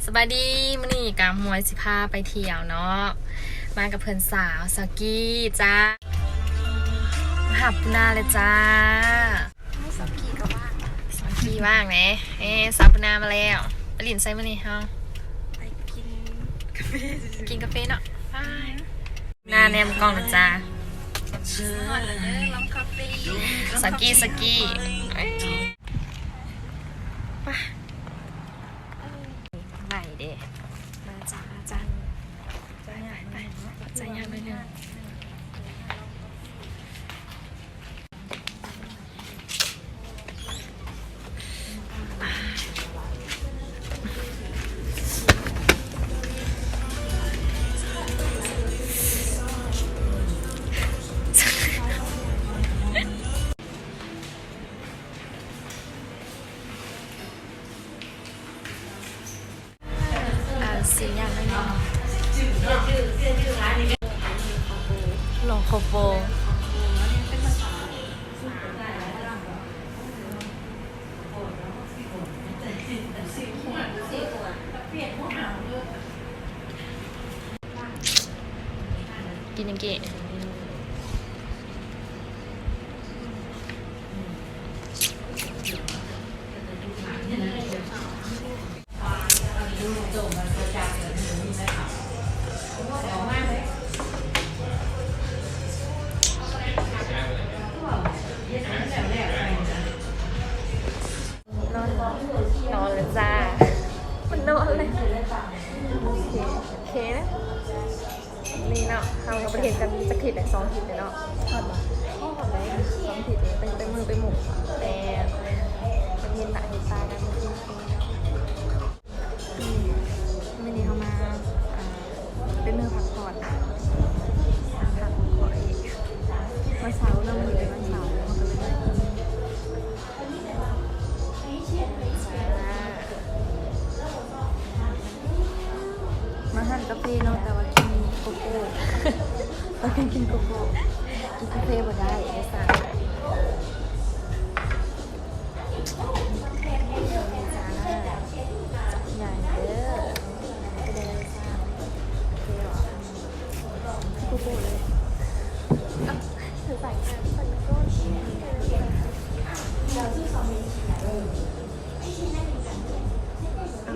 ສະບາຍດີ ມື້ນີ້ກະມວຍຊິພາໄປທ່ຽວເນາະ ມາກັບເພື່ອນສາວ ສາວກີ້ຈ້າ ມາຫາປູນາແລ້ວຈ້າ. ສາວກີ້ກະວ່າງ ສາວກີ້ວ່າງແຫຼະ. ເອີ ສາວປູນາມາແລ້ວ ໄປຫຼິ້ນໃສມື້ນີ້ເຮົາ? ໄປກິນກາເຟ ກິນກາເຟເນາະ ໄປ. ໜ້າແນມກ້ອງນະຈ້າ ສາວກີ້ ສາວກີ້ ໄປ. ໄປເດ້ ມາຈ້າ ມາຈ້າ ໄປ ໄປ ໄປ ໃຈຍາກໜ້ອຍໜຶ່ງ. ອ່າ ຊິຍ່າງໜ້ອຍໜຶ່ງ ລອງເຂົ້າໂປງ. ກິນຫຍັງເກະ? ນອນ ນອນແລ້ວຈ້າ ມັນນອນແລ້ວ. ໂອເຄ ໂອເຄນະ. ນີ້ເນາະ ເຮົາກະບໍ່ໄດ້ເຫັນກັນຈັກທິດແຫຼະ ສອງທິດແລ້ວເນາະ. ຮອດບໍ່? ຮອດແລ້ວ ສອງທິດ ຕັ້ງແຕ່ມື້ໄປໝູ່ ແຕ່ເຫັນໜ້າເຫັນຕາກັນ. ມື້ນີ້ ມື້ນີ້ເຮົາມາ ອ່າ ເປັນມື້ພັກຜ່ອນ ພັກຜ່ອນ ວັນເສົາເນາະ ມື້ນີ້ເປັນວັນເສົາ ເຮົາກະເລີຍມາ ມາຮ້ານກາເຟເນາະ ແຕ່ວ່າກິນໂກໂກ້ ພາກັນກິນໂກໂກ້ ກິນກາເຟບໍ່ໄດ້ ໄດ້ສັ່ງ.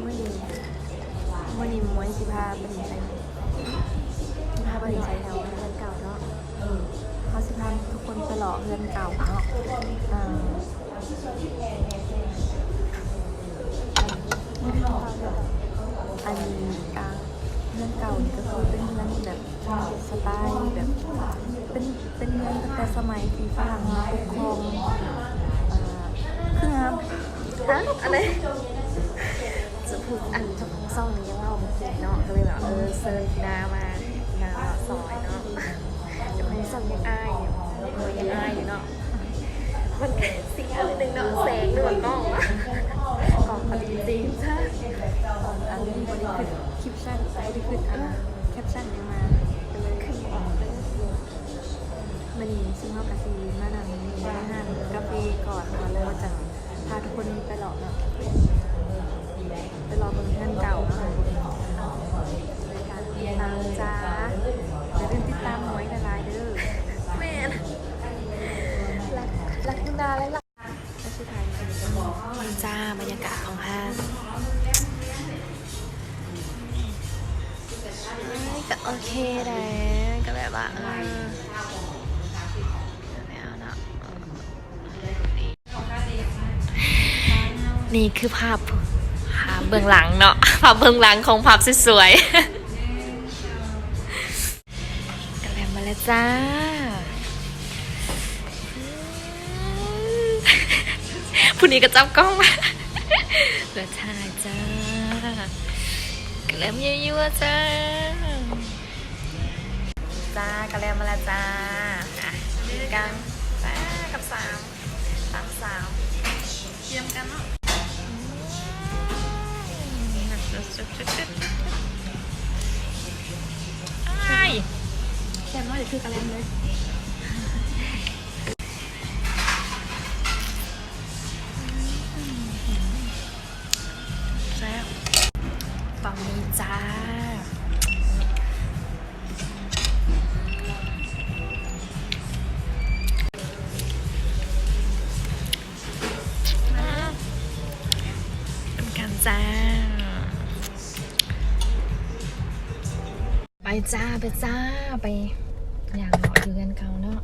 ມື້ນີ້ ມື້ນີ້ມວຍຊິພາໄປຫຼິ້ນໃສ? ຊິພາໄປຫຼິ້ນໃສ? ແຖວເຮືອນເກົ່າເນາະ. ເຮົາຊິພາທຸກຄົນໄປເລາະເຮືອນເກົ່າເນາະ. ອັນ ກະ ເຮືອນເກົ່ານີ້ກະຄືເປັນເຮືອນແບບ ສະໄຕແບບ ເປັນ ເປັນເຮືອນຕັ້ງແຕ່ສະໄໝທີ່ຝຣັ່ງມາປົກຄອງ ເອີ ຄືງາມ. ຮະ? ອັນໃດ? ຈະພູດ ອັນເຈົ້າຂອງຊ່ອງນີ້ຍັງເວົ້າບໍ່ເກັ່ງເນາະ ກະເລີຍແບບ ເອີ ເຊີນພີ່ນາມາ ພີ່ນາມາເວົ້າຊ່ອຍເນາະ. ເຈົ້າຂອງຊ່ອງຍັງອາຍຢູ່ ຍັງອາຍຢູ່ເນາະ. ມັນກະຊິງາມໜຶ່ງເນາະ ແສງ ຫຼືວ່າກ້ອງ ກ້ອງເຂົາຈິງໆ ອັນນີ້ບໍ່ໄດ້ຄິດ ຄິດ ແຄປຊັນ ບໍ່ໄດ້ຄິດ ອັນ ແຄປຊັນຫຍັງມາ ກະເລີຍຂຶ້ນ. ມື້ນີ້ຊຸມເຮົາກະຊິມານັ່ງຢູ່ຮ້ານກາເຟກ່ອນເນາະ ແລ້ວກະຈະພາທຸກຄົນໄປເລາະເນາະ ໄປເລາະເບິ່ງເຮືອນເກົ່າເນາະ. ຕິດຕາມຈ້າ ຢ່າລືມຕິດຕາມໝວຍຫຼາຍໆເດີ. ແມ່ນ ລັກ ລັກຢູ່ນາແລ້ວ. ນີ້ຈ້າ ບັນຍາກາດຂອງຮ້ານ ນີ້ກະໂອເຄໄດ໋ ກະແບບວ່າ ເອີ ແນວເນາະ. ນີ້ຄືພາບ ພາບເບື້ອງຫຼັງເນາະ ພາບເບື້ອງຫຼັງຂອງພາບສວຍໆ. ກະແລັມມາແລ້ວຈ້າ ຜູ້ນີ້ກະຈັບກ້ອງມາ ເພື່ອຖ່າຍຈ້າ. ກະແລັມຍົວໆຈ້າ ຈ້າ ກະແລັມມາແລ້ວຈ້າ. ອ່ະ ໜຶ່ງ ສອງ ສາມ ສາມ ສາມ ຕຽມກັນເນາະ. ອ້າຍ ແຊບເນາະ ຢ່າຄືກະແລັມເລີຍ. ແຊບ. ຝັ່ງນີ້ຈ້າ ມານຳກັນຈ້າ. ໄປຈ້າ ໄປຈ້າ ໄປຍ່າງເລາະຢູ່ເຮືອນເກົ່າເນາະ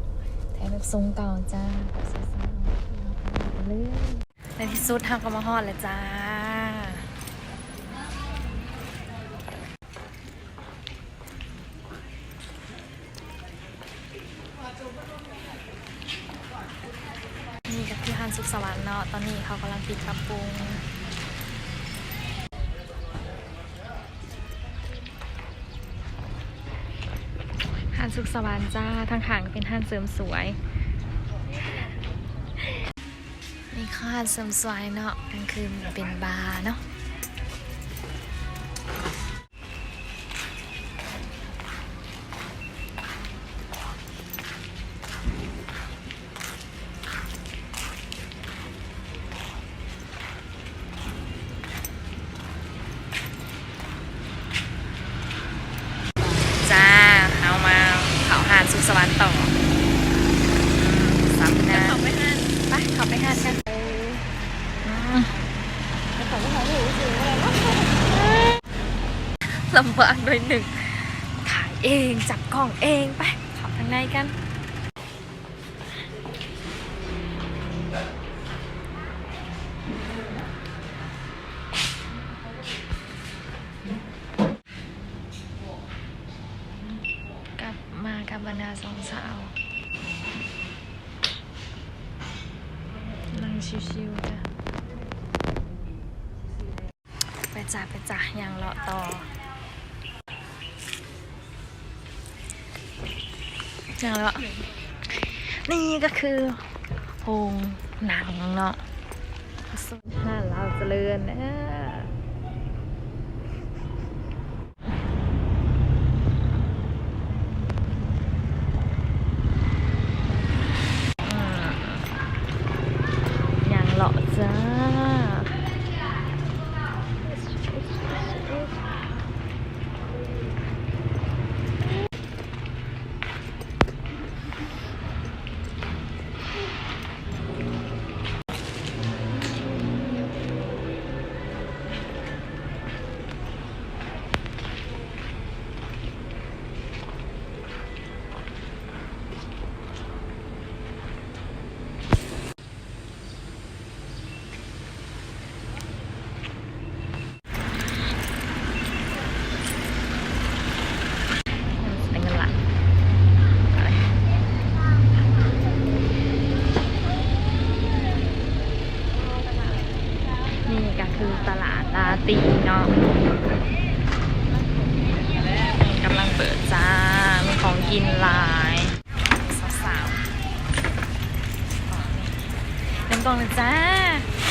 ແຖວແບບຊົງເກົ່າຈ້າ ເກົ່າເກົ່າ ເລີຍ. ໃນທີ່ສຸດເຮົາກໍມາຮອດແລ້ວຈ້າ. ນີ້ກໍຄືຮ້ານສຸກສະຫວັນເນາະ ຕອນນີ້ເຂົາກຳລັງປິດປັບປຸງ. ຮ້ານສຸກສະຫວັນຈ້າ ທາງຂ້າງກໍເປັນຮ້ານເສີມສວຍ. ນີ້ຄືຮ້ານເສີມສວຍເນາະ ກາງຄືນເປັນບາເນາະ. ຈ້າ ເຮົາມາເຂົ້າຮ້ານສຸກສະຫວັນຕໍ່. ອືມ ສາມນາງ ເຂົ້າໄປຮ້ານ ໄປ ເຂົ້າໄປຮ້ານກັນ. ອືມ ລຳບາກໜ້ອຍໜຶ່ງ ຖ່າຍເອງ ຈັບກ້ອງເອງ. ໄປ ເຂົ້າທາງໃນກັນ. ກັບມາກັບບັນດາສອງສາວ ນັ່ງຊິວໆ ຈ້າ. ໄປຈ້າ ໄປຈ້າ ຍ່າງເລາະຕໍ່ ຍ່າງເລາະ. ນີ້ກໍຄືໂຮງໜັງເນາະ ຮ້ານລາວຈະເລີນເດີ. ຍ່າງເລາະຈ້າ. ນີ້ກໍຄືຕະຫຼາດລາຕີເນາະ ກຳລັງເປີດຈ້າ ມີຂອງກິນຫຼາຍ. ສາວໆ ເບິ່ງກ້ອງແດ່ຈ້າ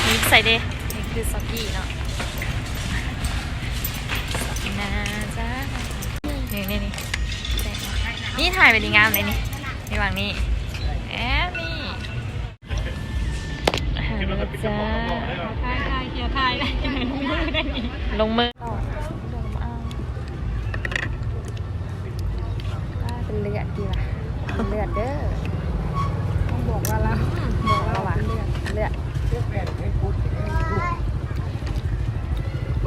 ນີ້ໃສ່ເດ້ ນີ້ຄືຊອກກີ້ເນາະ ຊອກກີ້ນາຈ້າ ນີ້ໆໆ ນີ້ຖ່າຍໄປນີ້ງາມເລີຍນີ້ ນີ້ຫວ່າງນີ້ ແອນນີ້ ຫາເລີຍຈ້າ ຖ່າຍ ຖ່າຍ ເຂຍຖ່າຍ ລົງມື ເປັນເລືອດຕິວະ ເປັນເລືອດເດີ ຕ້ອງບອກວ່າລາວ ບອກວ່າເລືອດ ເລືອດ ຮ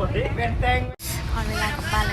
ອດເວລາກັບບ້ານແລ້ວ.